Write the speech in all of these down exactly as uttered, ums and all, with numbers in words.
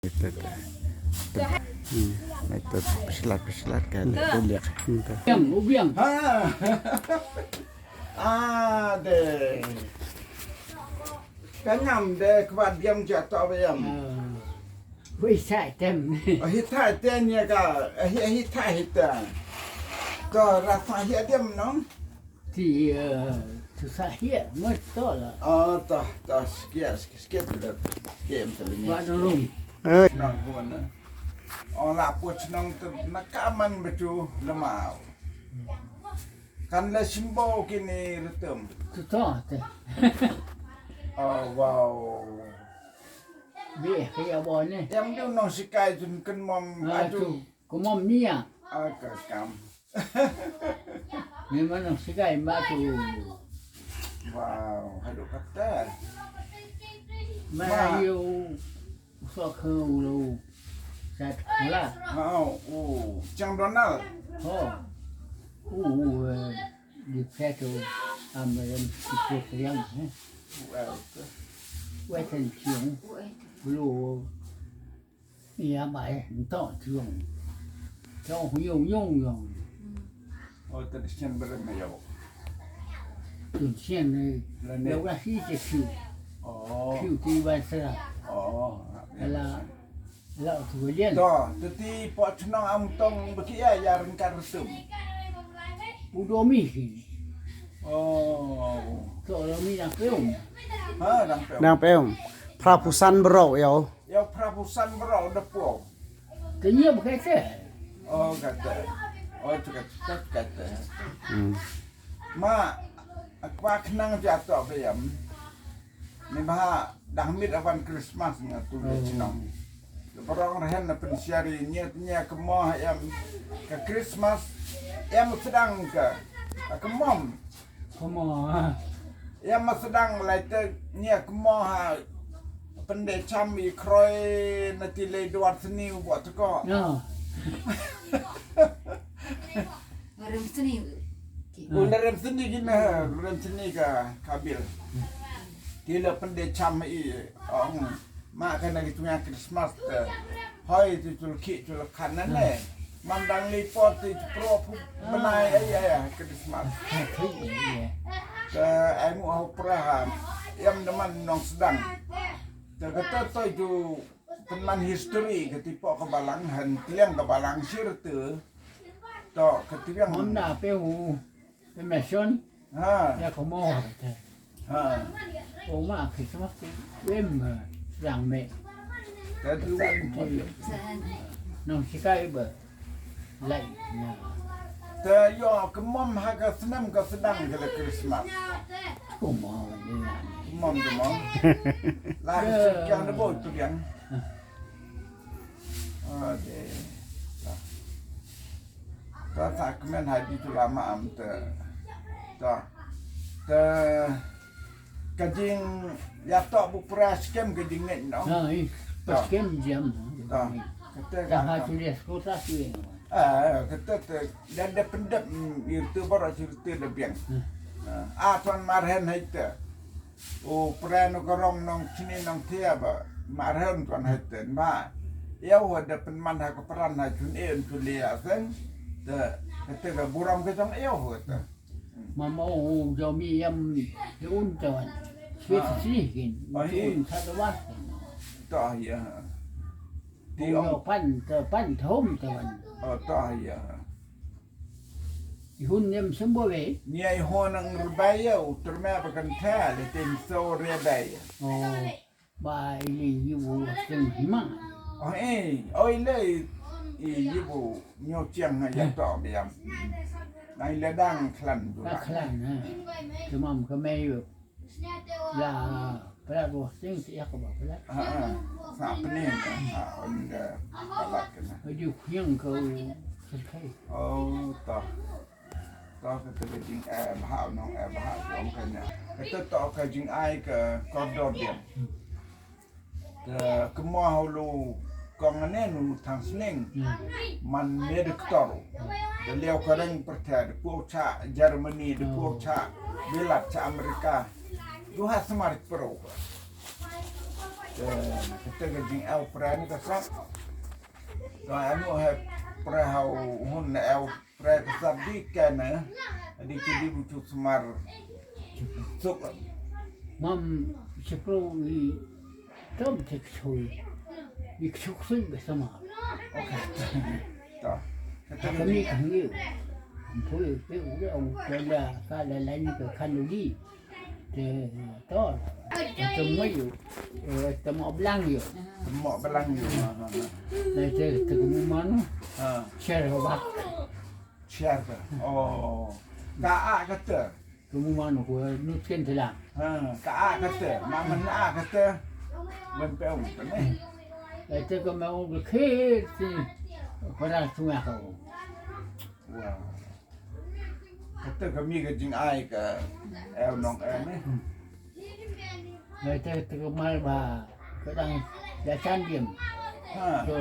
Ito, ito. Hmm, ito, pesilat, pesilat ka, ito, liak. Ito. Biang, oh, biang. Ha. Ah, de. Ka ngam de kwat biang ja to biang. Ah. Wei sa tem. Ah, hita ten ya ka. Ah, hi, hita, hita. To rasa hi diam nong. Ti, eh, tu sa hi mo to la. Ah, to, to, skia, skia, skia tu dah. Skia em telinga. Wa dong. Eh. Nang buana. Oh, la pu chnong tu nakaman betu lemau. Kan le simbo kini retem. Tu to te. Oh, wow. Bi, kaya bo ne. Em du nong sikai jun ken mom. Ah, aju. Tu. Kumom nia. Ah, ka kam. Memang nang sikai ma tu. Wow, haduh kata. Ma. Ma yu. Usok ke ulu. Sat kula. Oh, oh, Chang Donald. Oh. Uh, uh, eh, di peto. Am, em, di peto yang, eh. Well, Western Chiang. Blue. Ia bai, nto, tiong. Tiong, yong, yong, yong. Oh, tradition berem ya. Tradition ni. Lane. Lo ka si je kiu. Oh. Kiu ti bai sera. Oh. Ala, ala tu lian. To, teti po chnong am tong beki ya, ya rengkar retum. Udomi si. Oh. To domi dang peum. Ha, dang peum. Dang peum. Phra phew san bro yo. Ïa, phra phew san bro da pok. Te ngi ba kata. Oh, kata. Oh, tu kata, tu kata. Hmm. Ma, a kwah khnang ja to ba ïam. Ni ba dang mit aban Christmas nga tu le chnong. Barong rehen na pensiari, nyiat nya kemo ïam ka Christmas. Ïam sedang ka. Ka mom. Kemo. Ïa ma sdang lai te nia kmo ha pynde cham i kroi na ti lei duar sni u bot ko. No. Ngarem sni. U ngarem sni gina, ngarem sni ka kabil. Ti la pynde cham i ong. Ma ka na ki tunga Christmas te. Hoi ti chul ki chul khan na ne. Man dang li por ti pro pu benai ai ai Christmas. Te ai mu au praha. Yam de man nong sedang. Te kata toi ju penman history kati po ka balang han kliang ka balang sir te. To kati yang. Honda pe u. Te meshon. Ha. Ya ko mo te. Ha. O ma ki sama ki em yang me. Ka tu ka mo. Nong sikai ba. Lai. Te yo ke mom ha ka senam ka sedang ke le Christmas. Ko mo ni. Mom ke mom. La ke sikai de bo tu yang. Ade. Ta ta kmen ha di tu lama am te. Ta. Te ka jing ya to bu pra skem ka jing ngai no. Ha, i. Pas kem jam. Ta. Kata ka ha tu dia sekolah tu. Ah, kata te dan da pendap itu baru cerita da biang. A tuan marhen hai te. U pren u ka rong nong chini nong thia ba. Marhen tuan hai ten ba. Ïa u da penman ha ka pran ha chun e un chun lia sen. Te kata ka buram ka jong ïa u te. Mama u jong mi yam un tuan. Sweet sih kin. Un sa tuan. Ta ïa. Ti ong pan te pan thum tuan. Oh ta ïa. Ihun nem sembo we. Ni ai hon ang rubai ya u terma ba kan tha le tin so re bai. Oh. Ba ili yu sing hima. Oh eh, oh ile i yu nyo chiang ha ya to biam. Na ile dang klan du. Ka klan ha. Kemam kemai yu. Ya, pala ro sing si ya ko ba pala. Ha ha. Sa pene ha on da palat kana. Aju khiang ko serkai. Oh ta. To kata ka jing eh bha nong eh bha nong kanya. Kata to ka jing ai ka kordor dia. Te kemo ha u lu kong ne nu thang sning. Man ne doktor. Te liau ka reng perthe de pu cha Germany de pu cha bilat cha Amerika. Du ha smart pro. Kata ka jing ew pre ni ka sap. Ka anu he pre hau hun na ew pre ka sap di ka na. Di ki di bucu semar. Suk. Mam sepro i tom tek soi. Di ksuk soi be sama. Okay. Ta. Kata kami kami. Ampun pe udah ong kala kala lain ke kan di. Te to. Te mo yu. Te mo blang yu. Mo blang yu. Lai te te mo manu. Ha. Share bak. Share ka. Oh. Ka a kata. Te mo manu ko nutken te la. Ha. Ka a kata. Maman a kata. Wen pe ong te ne. Lai te ko mo ke ti. Para tunga ko. Wow. Kata kami ka jingai ka ew nong ew ne. Kata kata ka mal ba ka dang da chan dim. Ha. Ka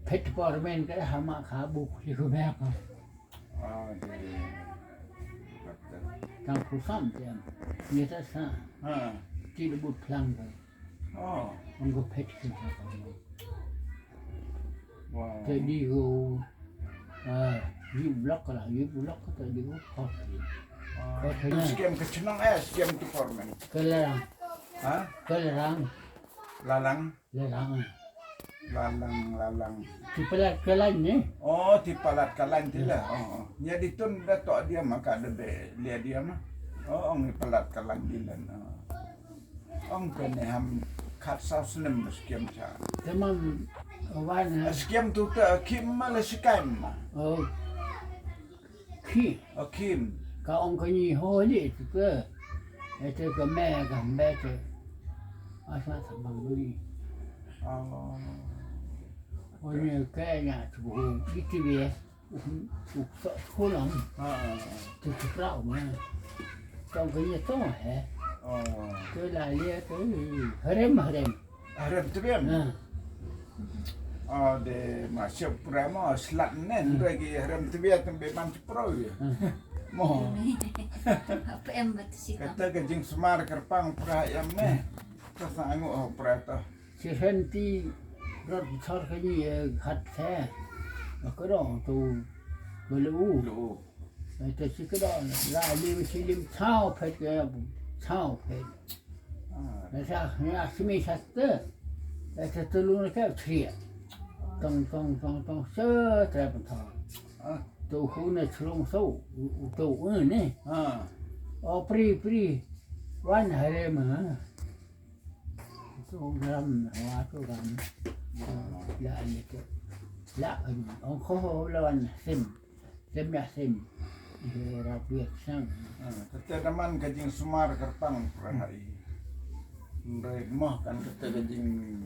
pet por men ka hama ka bu ki ku me ka. Ah, de. Kata. Tang ku sam dim. Ni ta sa. Ha. Ti bu plang ka. Oh. Ang ko pet ki ka. Wow. Te di ko, ah, yu blok la, yu blok te di ko kot. Ah, kot tu na. Skem ke chnong eh, skem tu formen. Kelarang. Ha? Kelarang. Lalang. Larang. Lalang, lalang. Ti palat kelan ni. Oh, ti palat kelan ti la. Oh, oh. Nya di tun da to dia maka de be lia dia ma. Oh, ong ni palat kelan di lan. Oh. Ong kane ham khat saw snem ba skem cha. Te mam wan, eh, skem tu te kim ma le sikai ma. Oh. Ki. Oh, kim. Ka ong ka ni ho li tu ke. Ete ka me ka me te. Asa sa bang bui. Oh. Oni ke nya tu ho. Iti be. Uk, uk, uk, kulam. Ah, ah, ah. Tu tu prau ma. Tong kanya tong eh. Oh. Tu la lia tu. Harem, harem. Harem tu biam. Ah. Oh, de masuk prama slat nen lagi harem tu biam tu be man tu prau ya. Ah. Mo. Apa em betul sih? Kata ka jing semar kerpang pra yam ne. Ka sa angu oh pra ta. Sirhen ti rot thor ka ni, eh, khat the. Ka dong tu, ka lu. Lu. Eh, te si ka dong, la lim si lim thau phet ka, thau phet. Ah. Na sa, na simi sa te. Eh, te tu lu na ka thria. Tong, tong, tong, tong, se tre pen thau. Ah. Tu hu na chlong so, u, u tu, eh, ne. Ah. Oh, pri, pri. Wan hare ma. Tu ram, wa tu ram. La ni tu. La ni. Ong ko ho la wan sim. Sim ya sim. Ira biak sang. Ah, kata daman ka jing sumar kerpang perhai. Ndai moh kan kata ka jing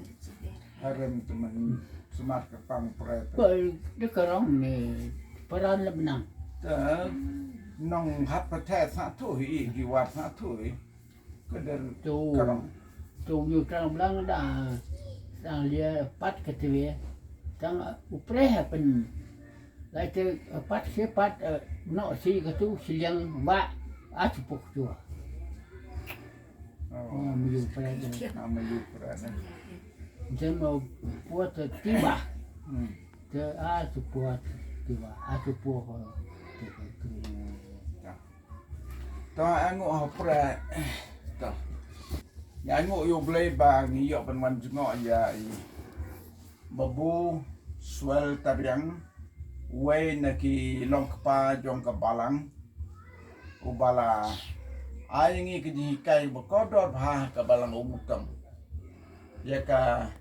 harem teman sumar kerpang perhai. Ko de karong ni peran le benang. Ta nong hap pathe sa tu hi, ki wat sa tu hi. Ka der tu, karong. Tu yu tang blang da, tang lia pat ka twe, tang u pre ha pen. Lai te, eh, pat se pat, eh, no si ka tu, si liang ba, a tu pok tu. Oh. Oh, mi yu pre de. Ah, mi yu pre de. Jem, eh, puat, eh, tiba. Hmm. Te a tu puat, tiba, a tu pok, eh, te, te, te. Hmm. Ta. To, angu ha pre. To. Nga angu ïa U Blei ba ngi ïoh ban wan jngoh ïa i Babu Swell Tariang, uwei na ki long kpa jong ka balang. Uba la ai ngi ka jinghikai ba kordor bha ha ka balang Umutong. Ïa ka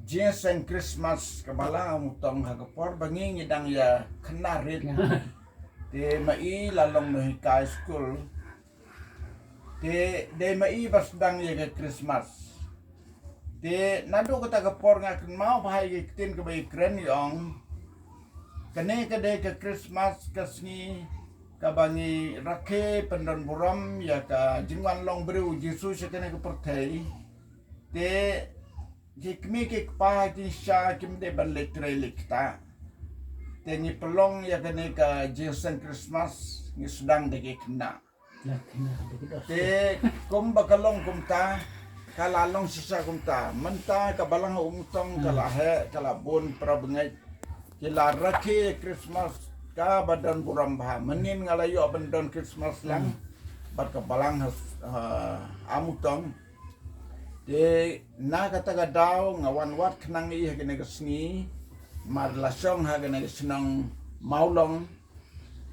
jingseng Christmas ka balang Umutong ha ka por ba ngi ngi dang ïa khynnah rit. Te ma i la long nonghikai skul. Te dei ma i ba sdang ïa ka Christmas. Te naduh kata ka por nga kynmaw bha ïa ka ktien kaba i kren i ong. Kane ka dei ka Christmas ka sngi kaba ngi rakhe pyndon burom ïa ka jingwan long briew u Jisu sha kane ka pyrthei. Te ki kmie ki kpa ki sha kim dei ban leit trei leit ktah. Te ngi pynlong ïa kane ka jingseng Christmas ngi sdang da ki khynnah. Te kumba ka long kumta Ka la long shisha kumta. Mynta ka balang Umtong ka la heh, ka la bun para bangeit. Ki la rakhe Christmas kaba don burom bha. Mynnin nga la ïoh ban don Christmas lang bad ka balang ha, ha Umtong. Te na kata ka daw nga wan wad khnang ïa kane ka sngi. Mar la shong ha kane ka shnong Mawlong.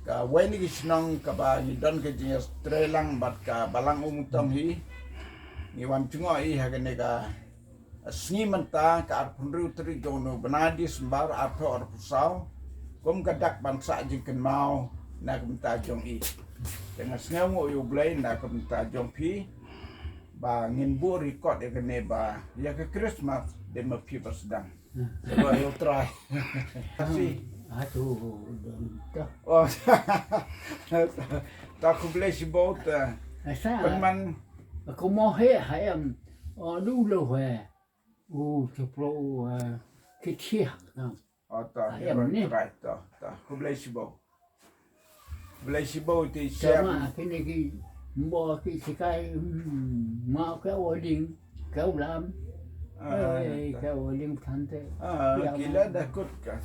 Ka wei na ki shnong kaba ngi don ka jingïatrei lang bad ka balang Umtong hi. Ngi wan jngoh hi ha kane ka sngi mynta ka arphew hynriew tarik jong u bnai December arphew arphew saw. Kum ka dak ban sah jingkynmaw na ka bynta jong i. Te nga sngewnguh ïa u Blei na ka bynta jong phi. Ba ngin buh record ïa kane ba ïa ka Christmas dei ma phi ba sdang. Ba ïa u trai. Asi. Atu don ta. Oh. Ta khublei shibun ta. Asa. Pynman. Aku mau he hayam. Oh, dulu he. U chuplo u kichia. Oh, ta. Hayam ni. Trai ta. Ta khublei shibun. Blei shibun ti siam. Kama kini ki mbo ki sikai ma ka wading ka ulam. Ka wading tante. Kila da kut ka.